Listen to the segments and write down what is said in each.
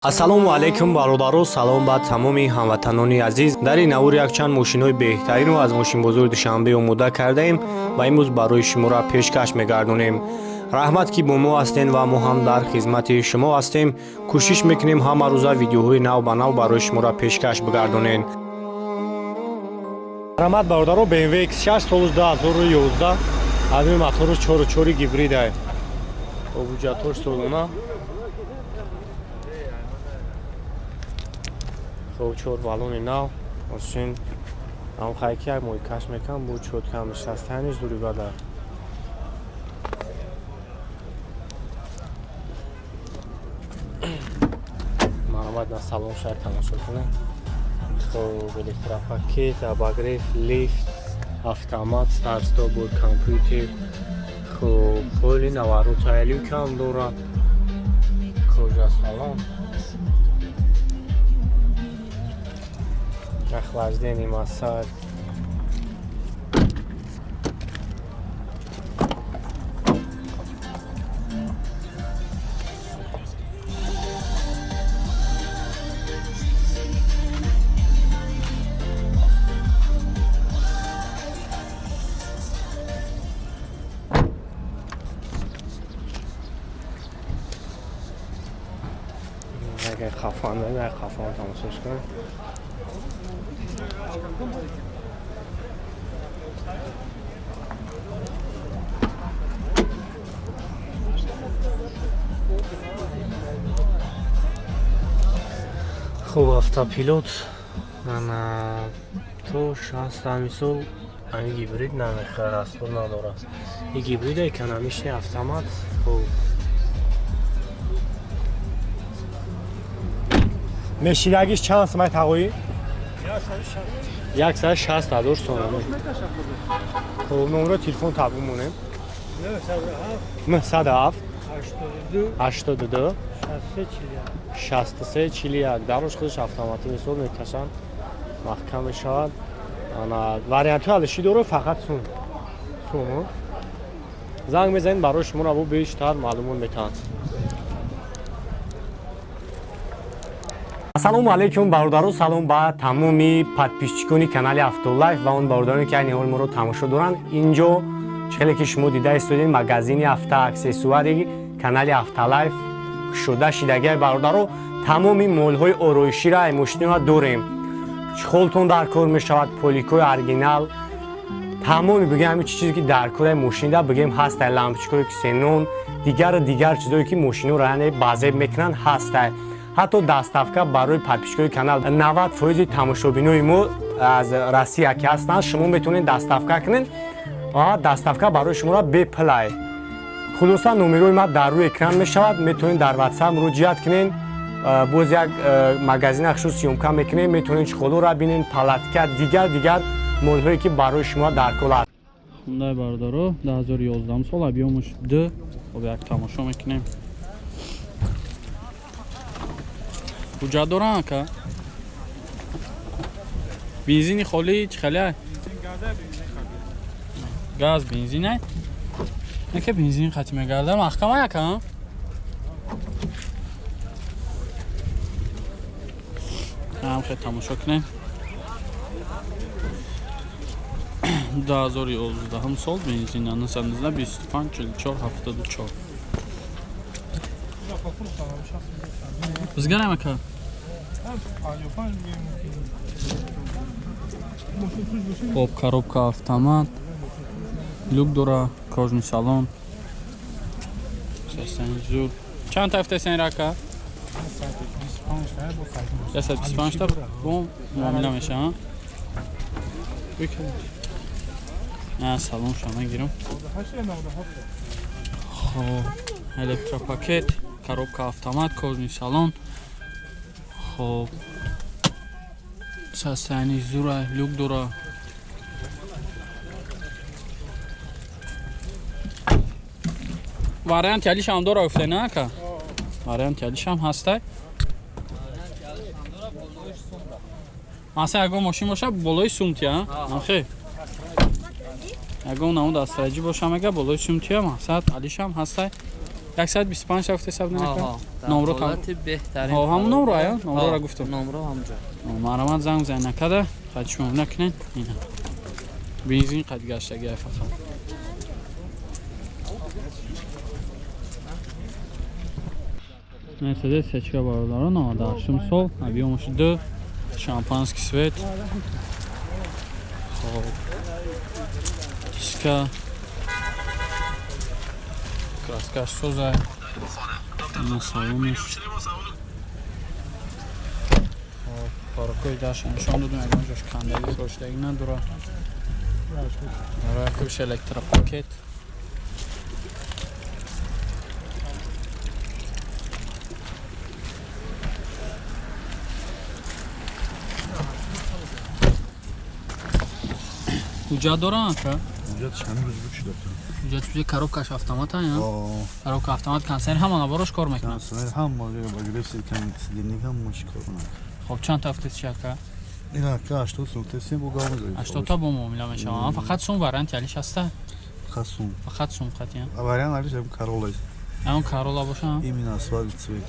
Ассалому алайкум, бародаро, салом ба тамоми ҳамватанони азиз. Дар ин навор якчанд мошинҳои беҳтаринро аз мошинбозори Душанбе омода кардаем ва имрӯз барои шуморо пешкаш мегардонем. Раҳмат, ки бо мо ҳастен ва мо ҳам дар хизмати шумо ҳастем. Кӯшиш мекунем, ҳамарӯза видеоҳои нав ба нав барои шуморо пешкаш бигардонем. Раҳмат, бародаро. BMW X6, соли 2011, ҳаҷми мотору 4,4, гибридай, ҳуҷҷатҳош солона. Хоб, чор баллони нав. Мошин ам хайки як моҳи каш мекам бу чоткам шастаниш дури бада. Марҳамат, на салон шаҳр тамошо кунем. Хоб, электропакет, обогрев, лифт, автомат, старт-стоп, компютер. Хоб, поли наварута, люкам дорад, кожа салон, охлаждение, массаж. Агар хафан, хафан тамошош кунем. Хуб, автопилот то 60 мисол. Ами гибрид намехӯрад, расход надорад. И гибрида экономичный, автомат. Хуб, мешидагиш чанд сумай, тағоӣ? 160 000 сомонӣ. Хуб, номро телефон табу монем: 907 82 63 41. Дарош худаш автоматӣ, мисол, мекашанд, маҳкам мешавад. Ана вариантҳои алиши дорад, фақат сум сум. Занг мезанед, барои шуморо бо бештар маълумот метаҳанд. Ассалому алайкум, бародаро, салом ба тамоми подписчикони канали Автолайф ва он бародароне, ки айни ҳол моро тамошо доранд. Инҷо чӣ хеле ки шумо дида истодед, магазини автоаксессуари канали Автолайф кушода шидагиай. Бародаро, тамоми молҳои ороишира, ай мошинора дорем. Чехолтон дар кор мешавад, поликои оригинал, тамоми, бигем, ҳамин чизе ки дар кораи мошинида, бигем, ҳастай. Лампочкои ксенон, дигару дигар чизое ки мошинора, яъне, базеб мекунанд, ҳастай. Ҳатто доставка барои подписчикои канал. 90 фоизи тамошобинои мо аз Россия ки ҳастанд, шумо метавонед доставка кунед, доставка барои шуморо бепулай. Хулоса, номерои ма дар рӯи экран мешавад, метавонед дар Ватсап муроҷиат кунед. Боз як магазина хушу съёмка мекунем, метавонед чехолора бинед, палатка, дигар дигар молҳое ки барои шумо дар кор аст. Хундай, бародаро, 2011 сол, объёмаш д. Хоб, як тамошо мекунем. Ҳуҷҷат дорам, ака? Бензини холӣ чӣ хеле? Газ, бензин неке, бензин хати мегардам. Маҳкама, ака? Ам хел тамошо кунем. 2011 сол, бензин, 919 25 44 74. Бизгарам, ака. Хоб, коробка автомат, люк дора, кожаный салон, зур. Чанд тафтесен, рака? 125 та бо муомила меша. На салон ша мегирам. Хоб, электропакет, коробка автомат, кожаный салон. Хоб, состояние зура, люк дора. Варианти алишам дора, гуфте, на, ака? Варианти алишам ҳастай. Масалан, ягон мошин боша, болои сумтия, ахе, ягон намуд астраҷӣ боша, мега, болои сумтия. Мақсад, алишам ҳастай. 125 ҳафта ҳисоб намекунад. Номро там. Беҳтарин. Ҳа, ҳамон номро ая? Номро гуфтам. Номро ҳамҷо. Марҳамат занг зан накада, қад шумо накунед. Ина. Бензин қад гаштаги ай фақат. Мерседес сечка бародарон 98 сол, объёмаш 2, шампанский свет. Хоб. Диска. Краскаш соза. Ина салонаш. Хоб, паракои даша нишон додем, ягон ҷош кандаги хоштаги надора. Барои кӯш электропакет. Ҳуҷҷат доранд ака? Ҳуҷҷатш ҳамин рӯз буд шуда. Ҳуҷҷат шуда, коробкаш автомат ая? Коробка автомат, консерн ҳама наборош кор мекунад. Консерн ҳама багрефси сиденник ҳамаш кор мекунад. Хоб, чанд та ҳафта ака? Ин ака 80 сум тесем бо гав мезанем. 80 та бо муомила мешавад. Фақат сум вариант алиш ҳаста? Фақат сум. Фақат сум қатъиян. Вариант алиш ҳам Corolla. Ҳамон Corolla боша? Именно асфальт цвет.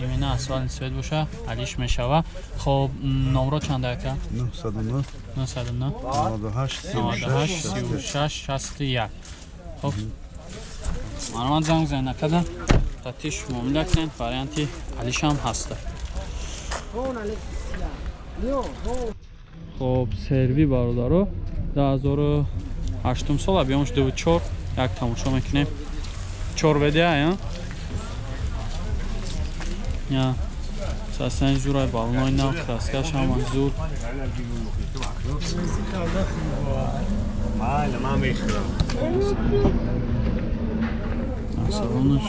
Именно асфальт цвет боша, алиш мешава. Хоб, номро чанд ака? 909 909 98 98 36 61. Хоб, марҳамат занг зан накада, татиш муомила кунед, варианти алишам ҳаста. Хоб, серви бародаро 2008 сол, объёмаш 24, як тамошо мекунем. 4 ВД ая? Я. Сасани зурай, балонои нав, краскаш ҳама зур. Салонаш.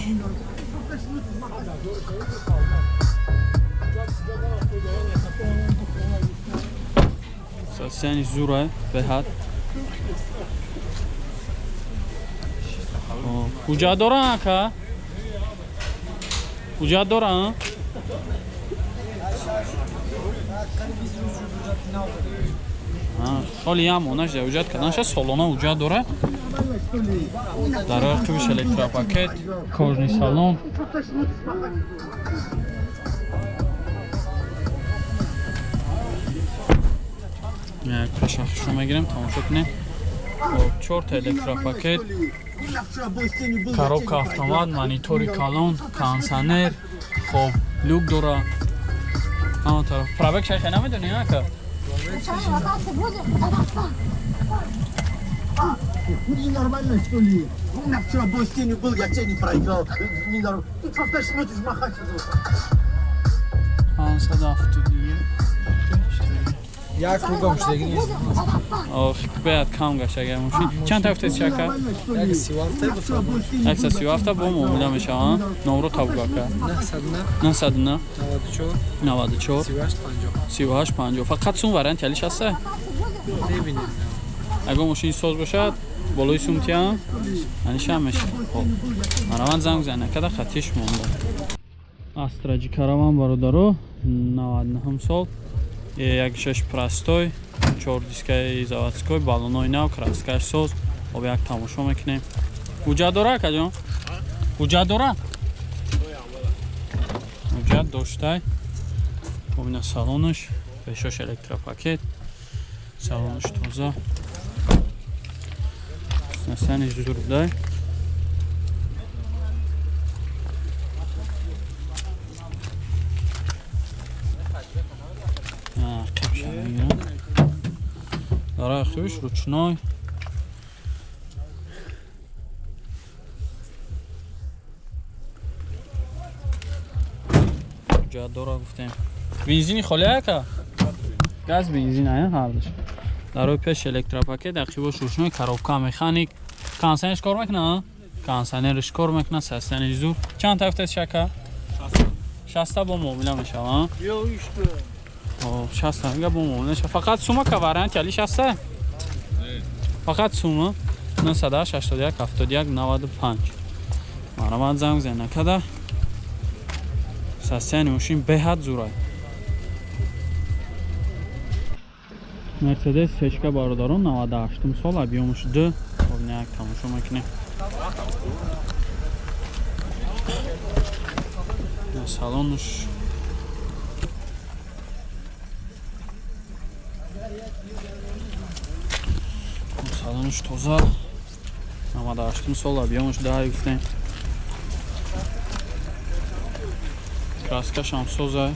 Сасани зурай, беҳад. Ҳуҷҷат доранд ака? Ҳуҷҷат доранд? Ҳоли ям онаш да ҳуҷҷат карданша солона ҳуҷҷат дора. Дар қибиш электропакет, кожный салон. Як пешахшо мегирем, тамошо кунем. Хоб, 4 та электропакет, коробка автомат, монитори калон, кондиционер, хоб, люк дора. Ҳама тараф. Пробег шайхе намедонӣ ака? Ненормально, что ли? У меня вчера бой с тенью был, я тени проиграл. Ты что, знаешь, смотришь, махать. 571. Як кругом шудагӣ нест. Ох, беяд кам гашт агар мошин. Чанд та ҳафта ака? 137 137 бо муомила мешавад. Номро табук ака. 909 909 94 94 38 50. 38 50. Фақат сум вариант алиш ҳаста? Мебинем. Агар мошин соз бошад, болои сумтиям алишам мешавад. Хоб. Мараванд занг зан када хатиш монда. Астраҷи караван бародаро 99 сол, 1.6 простой, 4 дискаи заводской, баллонои нав, краскаш соз. Об як тамошо мекунем. Ҳуҷҷат дора акаҷон? Ҳуҷҷат дора? Ҳуҷҷат доштай. Хоб, ина салонаш, пешош электропакет, салонаш тоза. Сани зурдай. Дарай хубиш ручной. Ҳуҷҷат дора гуфтем. Бензини холи ака? Газ бензин ая ҳардаш. Дарои пеш электропакет, ақибош ручной, коробка механик. Кондиционерш кор мекунад? Кондиционерш кор мекунад, састани зур. Чанд та ҳафта шака? 60 бо муомила мешавад. Хоб, 60 га бо муомила мешавад. Фақат сума ка вариант алиш ҳаста? Фақат сума 981 71 95. Марҳамат занг зан накада. Састани мошин беҳад зурай. Мерседес сечка бародарон 98 сол, объёмаш 2. Хоб, як тамошо мекунем. Салонуш салонуш тоза, 98 сол, объём аш даҳ гуфтем, краска шам соза.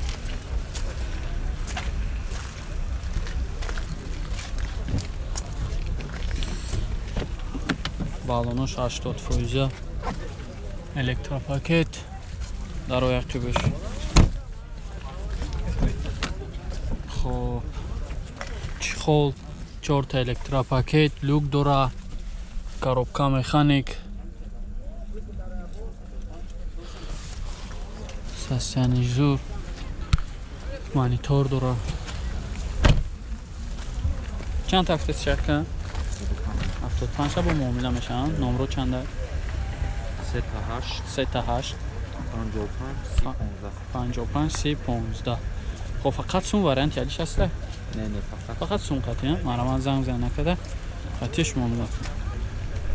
Баллонош 80 фоиза, электропакет дар ояқибаш. Хоб, чехол, чорта электропакет, люк дора, коробка механик, состояние зур, монитор дора. Чанд тафта чака? 75 бо муомила мешаванд. Номро чанда? 3 8. 3 8. 55 30 15. 55 30 15. Хоб, фақат сум вариант ялиш аста? Не, не, фақат. Фақат сум қатӣ. Мараман занг зан накарда, қатиш муомила кун.